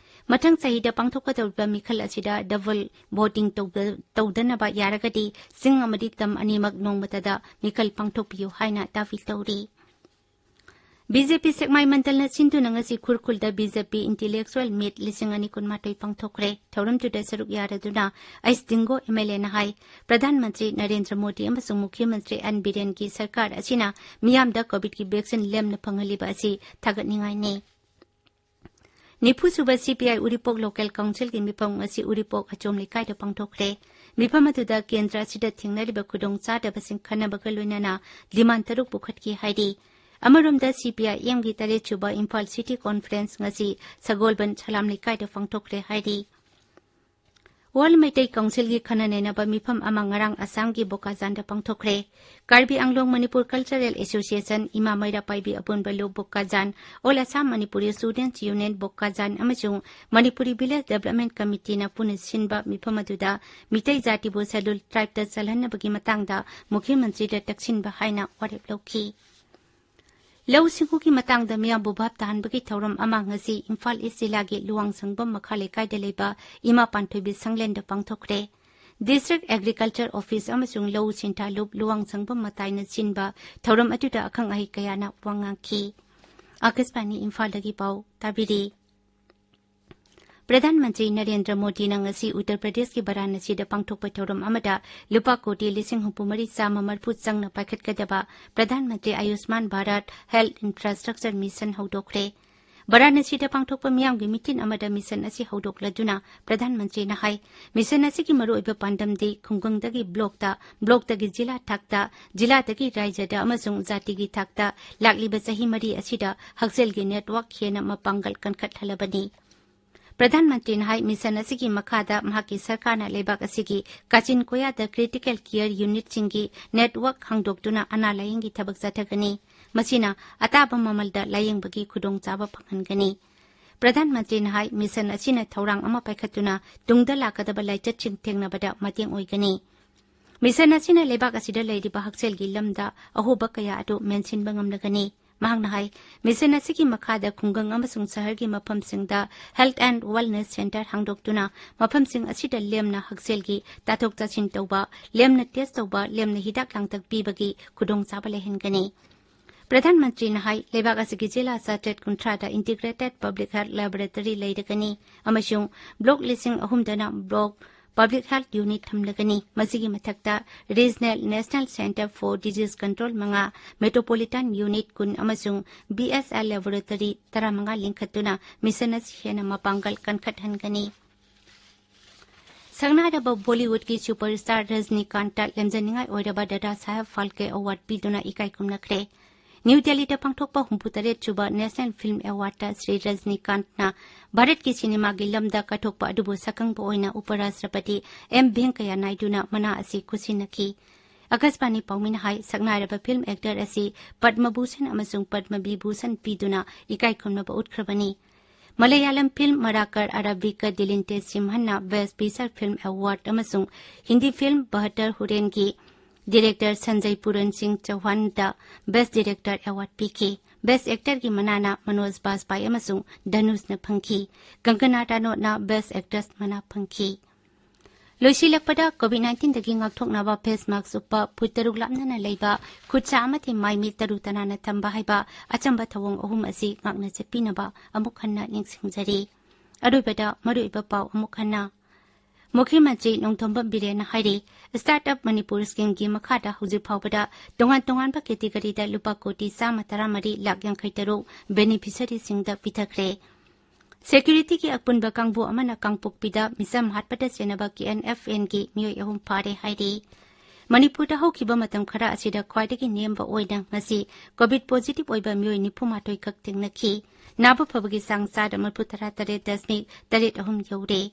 ꯃꯊꯪ ꯆꯍꯤꯗ ꯄꯥꯡꯊꯣꯛꯀꯗꯧꯔꯤꯕ ꯃꯤꯈꯜ ꯑꯁꯤꯗ ꯗꯕꯜ ꯚꯣꯇꯤꯡ ꯇꯧꯗ-, ꯇꯧꯗꯅꯕ ꯌꯥꯔꯒꯗꯤ ꯆꯤꯡ ꯑꯃꯗꯤ ꯇꯝ ꯑꯅꯤꯃꯛ ꯅꯣꯡꯃꯇꯗ ꯃꯤꯈꯜ ꯄꯥꯡꯊꯣꯛꯄꯤꯌꯨ ꯍꯥꯏꯅ ꯗꯥꯕꯤ ꯇꯧꯔꯤ꯫ ꯕꯤ ꯖꯦ ꯄꯤ ꯁꯦꯛꯃꯥꯏ ꯃꯟꯗꯜꯅ ꯁꯤꯟꯗꯨꯅ ꯉꯁꯤ ꯈꯨꯔꯈꯨꯜꯗ ꯕꯤ ꯖꯦ ꯄꯤ Intellectual Meet ꯂꯤꯁꯤꯡ ꯑꯅꯤ ꯀꯨꯟꯃꯥꯊꯣꯏ ꯄꯥꯡꯊꯣꯛꯈ꯭ꯔꯦ꯫ ꯊꯧꯔꯝꯗꯨꯗ ꯁꯔꯨꯛ ꯌꯥꯔꯗꯨꯅ ꯑꯩꯁ ꯗꯤꯡꯒꯣ ꯑꯦꯝ ꯑꯦꯜ ꯑꯦꯅ ꯍꯥꯏ, ꯄ꯭ꯔꯙꯥꯟ ꯃꯟꯇ꯭ꯔꯤ ꯅꯔꯦꯟꯗ꯭ꯔ ꯃꯣꯗꯤ ꯑꯃꯁꯨꯡ ꯃꯨꯈ꯭ꯌ ꯃꯟꯇ꯭ꯔꯤ ꯑꯦꯟ ꯕꯤꯔꯦꯟꯒꯤ ꯁꯔꯀꯥꯔ ꯑꯁꯤꯅ ꯃꯤꯌꯥꯝꯗ ꯀꯣꯚꯤꯗꯀꯤ ꯚꯦꯛꯁꯤꯟ ꯂꯦꯝꯅ ꯐꯪꯍꯜꯂꯤꯕ ꯑꯁꯤ ꯊꯥꯒꯠꯅꯤꯡꯉꯥꯏꯅꯤ꯫ ꯅꯤꯐꯨ ꯁꯨꯕ ꯁꯤ ꯄꯤ ꯑꯥꯏ ꯎꯔꯤꯄꯣꯛ ꯂꯣꯀꯦꯜ ꯀꯥꯎꯟꯁꯤꯜꯒꯤ ꯃꯤꯐꯝ ꯉꯁꯤ ꯎꯔꯤꯄꯣꯛ ꯑꯆꯣꯝ ꯂꯩꯀꯥꯏꯗ ꯄꯥꯡꯊꯣꯛꯈ꯭ꯔꯦ꯫ ꯃꯤꯐꯝ ꯑꯗꯨꯗ ꯀꯦꯟꯗ꯭ꯔ ꯑꯁꯤꯗ ꯊꯦꯡꯅꯔꯤꯕ ꯈꯨꯗꯣꯡꯆꯥꯗꯕꯁꯤꯡ ꯈꯟꯅꯕꯒ ꯂꯣꯏꯅꯅ ꯗꯤꯃꯥꯟ ꯇꯔꯨꯛ ꯄꯨꯈꯠꯈꯤ ꯍꯥꯏꯔꯤ꯫ ꯑꯃꯔꯣꯝꯗ ꯁꯤ ꯄꯤ ꯑꯥꯏ ꯑꯦꯝꯒꯤ ꯇꯔꯦꯠ ꯁꯨꯕ ꯏꯝꯐꯥꯜ ꯁꯤꯇꯤ ꯀꯣꯟꯐꯔꯦꯟꯁ ꯉꯁꯤ ꯁꯒꯣꯜꯕꯟ ꯁꯂꯥꯝ ꯂꯩꯀꯥꯏꯗ ꯄꯥꯡꯊꯣꯛꯈ꯭ꯔꯦ ꯍꯥꯏꯔꯤ꯫ ꯋꯥꯔꯜ ꯃꯩꯇꯩ ꯀꯥꯎꯟꯁꯤꯜꯒꯤ ꯈꯟꯅ ꯅꯩꯅꯕ ꯃꯤꯐꯝ ꯑꯃ ꯉꯔꯥꯡ ꯑꯁꯥꯝꯒꯤ ꯕꯣꯀꯥꯖꯥꯟꯗ ꯄꯥꯡꯊꯣꯛꯈ꯭ꯔꯦ꯫ ꯀꯥꯔꯕꯤ ꯑꯪꯂꯣꯡ ꯃꯅꯤꯄꯨꯔ ꯀꯜꯆꯔꯦꯜ ꯑꯦꯁꯣꯁꯤꯌꯦꯁꯟ, ꯏꯃꯥ ꯃꯩꯔꯥ ꯄꯥꯏꯕꯤ ꯑꯄꯨꯟꯕ ꯂꯨꯞ ꯕꯣꯀꯥꯖꯥꯟ, ꯑꯣꯜ ꯑꯁꯥꯝ ꯃꯅꯤꯄꯨꯔꯤ ꯁ꯭ꯇꯨꯗꯦꯟꯠꯁ ꯌꯨꯅꯤꯌꯟ ꯕꯣꯀꯥꯖꯥꯟ ꯑꯃꯁꯨꯡ ꯃꯅꯤꯄꯨꯔꯤ ꯚꯤꯂꯦꯖ ꯗꯦꯕꯂꯞꯃꯦꯟꯠ ꯀꯃꯤꯇꯤꯅ ꯄꯨꯟꯅ ꯁꯤꯟꯕ ꯃꯤꯐꯝ ꯑꯗꯨꯗ ꯃꯤꯇꯩ ꯖꯥꯇꯤꯕꯨ ꯁꯦꯗꯨꯜ ꯇ꯭ꯔꯥꯏꯕꯇ ꯆꯜꯍꯟꯅꯕꯒꯤ ꯃꯇꯥꯡꯗ ꯃꯨꯈ꯭ꯌ ꯃꯟꯇ꯭ꯔꯤꯗ ꯇꯛꯁꯤꯟꯕ ꯍꯥꯏꯅ ꯋꯥꯔꯦꯞ ꯂꯧꯈꯤ꯫ ꯂꯧꯎ ꯁꯤꯡꯎꯒꯤ ꯃꯇꯥꯡꯗ ꯃꯤꯌꯥꯝꯕꯨ ꯚꯥꯞ ꯇꯥꯍꯟꯕꯒꯤ ꯊꯧꯔꯝ ꯑꯃ ꯉꯁꯤ ꯏꯝꯐꯥꯜ ꯏꯁ ꯖꯤꯂꯥꯒꯤ ꯂꯨꯋꯥꯡꯁꯪꯕꯝ ꯃꯈꯥ ꯂꯩꯀꯥꯏꯗ ꯂꯩꯕ ꯏꯃꯥ ꯄꯥꯟꯊꯣꯏꯕꯤ ꯁꯪꯂꯦꯟꯗ ꯄꯥꯡꯊꯣꯛꯈ꯭ꯔꯦ꯫ ꯗꯤꯁꯇ꯭ꯔꯤꯛ ꯑꯦꯒ꯭ꯔꯤꯀꯜꯆꯔ ꯑꯣꯐꯤꯁ ꯑꯃꯁꯨꯡ ꯂꯧꯎ ꯁꯤꯟꯊꯥ ꯂꯨꯞ ꯂꯨꯋꯥꯡꯁꯪꯕꯝ ꯃꯇꯥꯏꯅ ꯁꯤꯟꯕ ꯊꯧꯔꯝ ꯑꯗꯨꯗ ꯑꯈꯪ ꯑꯍꯩ ꯀꯌꯥꯅ ꯋꯥ ꯉꯥꯡꯈꯤ꯫ ꯑꯥꯀꯥꯁꯕꯥꯅꯤ ꯏꯝꯐꯥꯜꯗꯒꯤ ꯄꯥꯎ ꯇꯥꯕꯤꯔꯤ꯫ ꯄ꯭ꯔꯙꯥꯟ ꯃꯟꯇ꯭ꯔꯤ ꯅꯔꯦꯟꯗ꯭ꯔ ꯃꯣꯗꯤꯅ ꯉꯁꯤ ꯎꯠꯇꯔ ꯄ꯭ꯔꯗꯦꯁꯀꯤ ꯕꯔꯥꯅꯁꯤꯗ ꯄꯥꯡꯊꯣꯛꯄ ꯊꯧꯔꯝ ꯑꯃꯗ ꯂꯨꯄꯥ ꯀꯣꯇꯤ ꯂꯤꯁꯤꯡ ꯍꯨꯝꯐꯨ ꯃꯔꯤ ꯆꯥꯝꯃ ꯃꯔꯤꯐꯨ ꯆꯪꯅ ꯄꯥꯏꯈꯠꯀꯗꯕ ꯄ꯭ꯔꯙꯥꯟ ꯃꯟꯇ꯭ꯔꯤ ꯑꯌꯨꯁꯃꯥꯟ ꯚꯥꯔꯠ ꯍꯦꯜꯊ ꯏꯟꯐ꯭ꯔꯥꯁ꯭ꯇ꯭ꯔꯛꯆꯔ ꯃꯤꯁꯟ ꯍꯧꯗꯣꯛꯈ꯭ꯔꯦ꯫ ꯕꯔꯥꯅꯁꯤꯗ ꯄꯥꯡꯊꯣꯛꯄ ꯃꯤꯌꯥꯝꯒꯤ ꯃꯤꯇꯤꯟ ꯑꯃꯗ ꯃꯤꯁꯟ ꯑꯁꯤ ꯍꯧꯗꯣꯛꯂꯗꯨꯅ ꯄ꯭ꯔꯙꯥꯟ ꯃꯟꯇ꯭ꯔꯤꯅ ꯍꯥꯏ, ꯃꯤꯁꯟ ꯑꯁꯤꯒꯤ ꯃꯔꯨꯑꯣꯏꯕ ꯄꯥꯟꯗꯝꯗꯤ ꯈꯨꯡꯒꯪꯗꯒꯤ ꯕ꯭ꯂꯣꯛꯇ, ꯕ꯭ꯂꯣꯛꯇꯒꯤ ꯖꯤꯂꯥ ꯊꯥꯛꯇ, ꯖꯤꯂꯥꯗꯒꯤ ꯔꯥꯖ꯭ꯌꯗ ꯑꯃꯁꯨꯡ ꯖꯥꯇꯤꯒꯤ ꯊꯥꯛꯇ ꯂꯥꯛꯂꯤꯕ ꯆꯍꯤ ꯃꯔꯤ ꯑꯁꯤꯗ ꯍꯛꯁꯦꯜꯒꯤ ꯅꯦꯠꯋꯥꯔꯛ ꯍꯦꯟꯅ ꯃꯄꯥꯡꯒꯜ ꯀꯟꯈꯠꯍꯜꯂꯕꯅꯤ꯫ ꯄ꯭ꯔꯙꯥꯟ ꯃꯟꯇ꯭ꯔꯤꯅ ꯍꯥꯏ, ꯃꯤꯁꯟ ꯑꯁꯤꯒꯤ ꯃꯈꯥꯗ ꯃꯍꯥꯛꯀꯤ ꯁꯔꯀꯥꯔꯅ ꯂꯩꯕꯥꯛ ꯑꯁꯤꯒꯤ ꯀꯥꯆꯤꯟ ꯀꯣꯌꯥꯗ ꯀ꯭ꯔꯤꯇꯤꯀꯦꯜ ꯀꯤꯌꯔ ꯌꯨꯅꯤꯠꯁꯤꯡꯒꯤ ꯅꯦꯠꯋꯥꯔꯛ ꯍꯥꯡꯗꯣꯛꯇꯨꯅ ꯑꯅꯥ ꯂꯥꯌꯦꯡꯒꯤ ꯊꯕꯛ ꯆꯠꯊꯒꯅꯤ꯫ ꯃꯁꯤꯅ ꯑꯇꯥꯕ ꯃꯃꯜꯗ ꯂꯥꯌꯦꯡꯕꯒꯤ ꯈꯨꯗꯣꯡꯆꯥꯕ ꯐꯪꯍꯟꯒꯅꯤ꯫ ꯄ꯭ꯔꯙꯥꯟ ꯃꯟꯇ꯭ꯔꯤꯅ ꯍꯥꯏ, ꯃꯤꯁꯟ ꯑꯁꯤꯅ ꯊꯧꯔꯥꯡ ꯑꯃ ꯄꯥꯏꯈꯠꯇꯨꯅ ꯇꯨꯡꯗ ꯂꯥꯛꯀꯗꯕ ꯂꯥꯏꯆꯠꯁꯤꯡ ꯊꯦꯡꯅꯕꯗ ꯃꯇꯦꯡ ꯑꯣꯏꯒꯅꯤ꯫ ꯃꯤꯁꯟ ꯑꯁꯤꯅ ꯂꯩꯕꯥꯛ ꯑꯁꯤꯗ ꯂꯩꯔꯤꯕ ꯍꯛꯁꯦꯜꯒꯤ ꯂꯝꯗ ꯑꯍꯣꯕ ꯀꯌꯥ ꯑꯗꯨ ꯃꯦꯟꯁꯤꯟꯕ ꯉꯝꯂꯒꯅꯤ꯫ ꯃꯍꯥꯛꯅ ꯍꯥꯏ, ꯃꯤꯁꯟ ꯑꯁꯤꯒꯤ ꯃꯈꯥꯗ ꯈꯨꯡꯒꯪ ꯑꯃꯁꯨꯡ ꯁꯍꯔꯒꯤ ꯃꯐꯝꯁꯤꯡꯗ Health and Wellness Centre ꯍꯥꯡꯗꯣꯛꯇꯨꯅ ꯃꯐꯝꯁꯤꯡ ꯑꯁꯤꯗ ꯂꯦꯝꯅ ꯍꯛꯁꯦꯜꯒꯤ ꯇꯥꯊꯣꯛ ꯇꯥꯁꯤꯟ ꯇꯧꯕ, ꯂꯦꯝꯅ ꯇꯦꯁ ꯇꯧꯕ, ꯂꯦꯝꯅ ꯍꯤꯗꯥꯛ ꯂꯥꯡꯊꯛ ꯄꯤꯕꯒꯤ ꯈꯨꯗꯣꯡꯆꯥꯕ ꯂꯩꯍꯟꯒꯅꯤ꯫ ꯄ꯭ꯔꯙꯥꯟ ꯃꯟꯇ꯭ꯔꯤꯅ ꯍꯥꯏ, ꯂꯩꯕꯥꯛ ꯑꯁꯤꯒꯤ ꯖꯤꯂꯥ ꯆꯥꯇ꯭ꯔꯦꯠ ꯀꯨꯟꯊ꯭ꯔꯥꯗ ꯏꯟꯇꯤꯒ꯭ꯔꯦꯇꯦꯠ ꯄꯕ꯭ꯂꯤꯛ ꯍꯦꯜꯊ ꯂꯦꯕꯣꯔꯦꯇꯔꯤ ꯂꯩꯔꯒꯅꯤ ꯑꯃꯁꯨꯡ ꯕ꯭ꯂꯣꯛ ꯂꯤꯁꯤꯡ ꯑꯍꯨꯝꯗꯅ ꯕ꯭ꯂꯣꯛ ꯄꯕ꯭ꯂꯤꯛ ꯍꯦꯜꯊ ꯌꯨꯅꯤꯠ ꯊꯝꯂꯒꯅꯤ꯫ ꯃꯁꯤꯒꯤ ꯃꯊꯛꯇ Regional National Centre for Disease Control ꯃꯉꯥ, Metropolitan Unit ꯀꯨꯟ ꯑꯃꯁꯨꯡ B S L Laboratory ꯇꯔꯥꯃꯉꯥ ꯂꯤꯡꯈꯠꯇꯨꯅ ꯃꯤꯁꯟ ꯑꯁꯤ ꯍꯦꯟꯅ ꯃꯄꯥꯡꯒꯜ ꯀꯟꯈꯠꯍꯟꯒꯅꯤ꯫ ꯁꯛꯅꯥꯏꯔꯕ ꯕꯣꯂꯤꯋꯨꯗꯀꯤ ꯁꯨꯄꯔ ꯁ꯭ꯇꯥꯔ ꯔꯖꯅꯤꯀꯥꯟꯇ ꯂꯦꯝꯖꯅꯤꯡꯉꯥꯏ ꯑꯣꯏꯔꯕ ꯗꯥꯗꯥ ꯁꯥꯍꯦꯕ ꯐꯥꯜꯀꯦ ꯑꯦꯋꯥꯔꯗ ꯄꯤꯗꯨꯅ ꯏꯀꯥꯏ ꯈꯨꯝꯅꯈ꯭ꯔꯦ꯫ ꯅ꯭ꯌꯨ ꯗꯦꯜꯂꯤꯗ ꯄꯥꯡꯊꯣꯛꯄ ꯍꯨꯝꯐꯨꯇꯔꯦꯠ ꯁꯨꯕ ꯅꯦꯁꯅꯦꯜ ꯐꯤꯜꯝ ꯑꯦꯋꯥꯔꯗꯇ ꯁ꯭ꯔꯤ ꯔꯖꯅꯤꯀꯥꯟꯇꯅ ꯚꯥꯔꯠꯀꯤ ꯁꯤꯅꯦꯃꯥꯒꯤ ꯂꯝꯗ ꯀꯠꯊꯣꯛꯄ ꯑꯗꯨꯕꯨ ꯁꯛꯈꯪꯕ ꯑꯣꯏꯅ ꯎꯄꯔꯥꯁꯇ꯭ꯔꯄꯇꯤ ꯑꯦꯝ ꯚꯦꯡꯀꯌꯥ ꯅꯥꯏꯗꯨꯅ ꯃꯅꯥ ꯑꯁꯤ ꯈꯨꯠꯁꯤꯟꯅꯈꯤ꯫ ꯑꯀꯥꯁꯕꯥꯅꯤ ꯄꯥꯎꯃꯤꯅ ꯍꯥꯏ, ꯁꯛꯅꯥꯏꯔꯕ ꯐꯤꯜꯝ ꯑꯦꯛꯇꯔ ꯑꯁꯤ ꯄꯗꯃ ꯚꯨꯁꯟ ꯑꯃꯁꯨꯡ ꯄꯗꯃ ꯕꯤꯚꯨꯁꯟ ꯄꯤꯗꯨꯅ ꯏꯀꯥꯏ ꯈꯨꯝꯅꯕ ꯎꯠꯈ꯭ꯔꯕꯅꯤ꯫ ꯃꯂꯌꯥꯂꯝ ꯐꯤꯜꯝ ꯃꯔꯥꯀꯔ ꯑꯔꯥꯕꯤꯀ ꯗꯤꯂꯤꯟꯇꯦ ꯁꯤꯝꯍꯟꯅ ꯕꯦꯁ꯭ꯠ ꯐꯤꯆꯔ ꯐꯤꯜꯝ ꯑꯦꯋꯥꯔꯗ ꯑꯃꯁꯨꯡ ꯍꯤꯟꯗꯤ ꯐꯤꯜꯝ ꯕꯍꯠꯇꯔ ꯍꯨꯔꯦꯟꯒꯤ ꯗꯤꯔꯦꯛꯇꯔ ꯁꯟꯖꯌ ꯄꯨꯔꯟ ꯁꯤꯡ ꯆꯧꯍꯥꯟꯗ ꯕꯦꯁ꯭ꯠ ꯗꯤꯔꯦꯛꯇꯔ ꯑꯦꯋꯥꯔꯗ ꯄꯤꯈꯤ꯫ ꯕꯦꯁ꯭ꯠ ꯑꯦꯛꯇꯔꯒꯤ ꯃꯅꯥꯅ ꯃꯅꯣꯖ ꯕꯥꯖꯄꯥꯏ ꯑꯃꯁꯨꯡ ꯙꯅꯨꯁꯅ ꯐꯪꯈꯤ꯫ ꯀꯪꯀꯅꯥ ꯔꯥꯅꯣꯠꯅ ꯕꯦꯁ꯭ꯠ ꯑꯦꯛꯇ꯭ꯔꯦꯁ ꯃꯅꯥ ꯐꯪꯈꯤ꯫ ꯂꯣꯏꯁꯤꯜꯂꯛꯄꯗ COVID nineteen ꯗꯒꯤ ꯉꯥꯛꯊꯣꯛꯅꯕ ꯐꯦꯁ ꯃꯥꯛꯁ ꯎꯞꯄ, ꯐꯨꯠ ꯇꯔꯨꯛ ꯂꯥꯞꯅꯅ ꯂꯩꯕ, ꯈꯨꯠ ꯁꯥ ꯑꯃꯗꯤ ꯃꯥꯏ ꯃꯤꯠ ꯇꯔꯨ ꯇꯅꯥꯟꯅ ꯊꯝꯕ ꯍꯥꯏꯕ ꯑꯆꯝꯕ ꯊꯧꯑꯣꯡ ꯑꯍꯨꯝ ꯑꯁꯤ ꯉꯥꯛꯅ ꯆꯠꯄꯤꯅꯕ ꯑꯃꯨꯛ ꯍꯟꯅ ꯅꯤꯡꯁꯤꯡꯖꯔꯤ꯫ ꯑꯔꯣꯏꯕꯗ ꯃꯔꯨꯑꯣꯏꯕ ꯄꯥꯎ ꯑꯃꯨꯛ ꯍꯟꯅ꯫ ꯃꯨꯈ꯭ꯌ ꯃꯟꯇ꯭ꯔꯤ ꯅꯣꯡꯊꯣꯝꯕꯝ ꯕꯤꯔꯦꯟꯅ ꯍꯥꯏꯔꯤ, Start-up Manipur Scheme-ꯒꯤ ꯃꯈꯥꯗ ꯍꯧꯖꯤꯛ ꯐꯥꯎꯕꯗ ꯇꯣꯉꯥꯟ ꯇꯣꯉꯥꯟꯕ category-ꯗ ꯂꯨꯄꯥ ꯀꯣꯇꯤ ꯆꯥꯝꯃ ꯇꯔꯥꯃꯔꯤ ꯂꯥꯈ ꯌꯥꯡꯈꯩ ꯇꯔꯨꯛ beneficiary-ꯁꯤꯡꯗ ꯄꯤꯊꯈ꯭ꯔꯦ꯫ Security-ꯒꯤ ꯑꯄꯨꯟꯕ ꯀꯥꯡꯕꯨ ꯑꯃꯅ ꯀꯥꯡꯄꯣꯛꯄꯤꯗ ꯃꯤꯆꯝ ꯍꯥꯠꯄꯗ ꯆꯦꯟꯅꯕ K N F N-ꯒꯤ ꯃꯤꯑꯣꯏ ꯑꯍꯨꯝ ꯐꯥꯔꯦ ꯍꯥꯏꯔꯤ꯫ ꯃꯅꯤꯄꯨꯔꯗ ꯍꯧꯈꯤꯕ ꯃꯇꯝ ꯈꯔ ꯑꯁꯤꯗ ꯈ꯭ꯋꯥꯏꯗꯒꯤ ꯅꯦꯝꯕ ꯑꯣꯏꯅ ꯉꯁꯤ COVID positive ꯑꯣꯏꯕ ꯃꯤꯑꯣꯏ ꯅꯤꯐꯨ ꯃꯥꯊꯣꯏ ꯈꯛ ꯊꯦꯡꯅꯈꯤ꯫ ꯅꯥꯕ ꯐꯕꯒꯤ ꯆꯥꯡ ꯆꯥꯗ ꯃꯔꯤꯐꯨ ꯇꯔꯥ ꯇꯔꯦꯠ ꯗꯁꯃꯤꯛ ꯇꯔꯦꯠ ꯑꯍꯨꯝ ꯌꯧꯔꯦ꯫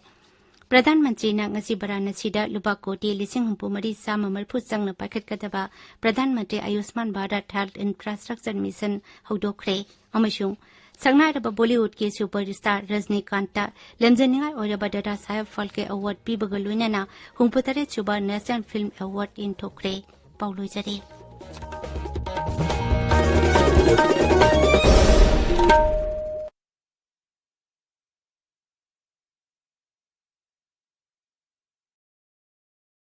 ꯄ꯭ꯔꯙꯥꯟ ꯃꯟꯇ꯭ꯔꯤꯅ ꯉꯁꯤ ꯕꯔꯥꯅꯁꯤꯗ ꯂꯨꯄꯥ ꯀꯣꯇꯤ ꯂꯤꯁꯤꯡ ꯍꯨꯝꯐꯨ ꯃꯔꯤ ꯆꯥꯝꯃ ꯃꯔꯤꯐꯨ ꯆꯪꯅ ꯄꯥꯏꯈꯠꯀꯗꯕ ꯄ꯭ꯔꯙꯥꯟ ꯃꯟꯇ꯭ꯔꯤ ꯑꯌꯨꯁꯃꯥꯟ ꯚꯥꯔꯠ ꯍꯦꯜꯊ ꯏꯟꯐ꯭ꯔꯥꯁ꯭ꯇ꯭ꯔꯛꯆꯔ ꯃꯤꯁꯟ ꯍꯧꯗꯣꯛꯈ꯭ꯔꯦ꯫ ꯑꯃꯁꯨꯡ ꯁꯛꯅꯥꯏꯔꯕ ꯕꯣꯂꯤꯋꯨꯗꯀꯤ ꯁꯨꯄꯔ ꯁ꯭ꯇꯥꯔ ꯔꯖꯅꯤꯀꯥꯟꯇ ꯂꯦꯝꯖꯅꯤꯡꯉꯥꯏ ꯑꯣꯏꯔꯕ ꯗꯥꯗꯥ ꯁꯥꯍꯦꯕ ꯐꯥꯜꯀꯦ ꯑꯦꯋꯥꯔꯗ ꯄꯤꯕꯒ ꯂꯣꯏꯅꯅ ꯍꯨꯝꯐꯨꯇꯔꯦꯠ ꯁꯨꯕ ꯅꯦꯁꯅꯦꯜ ꯐꯤꯜꯝ ꯑꯦꯋꯥꯔꯗ ꯏꯟꯊꯣꯛꯈ꯭ꯔꯦ꯫ ꯄꯥꯎ ꯂꯣꯏꯖꯔꯦ꯫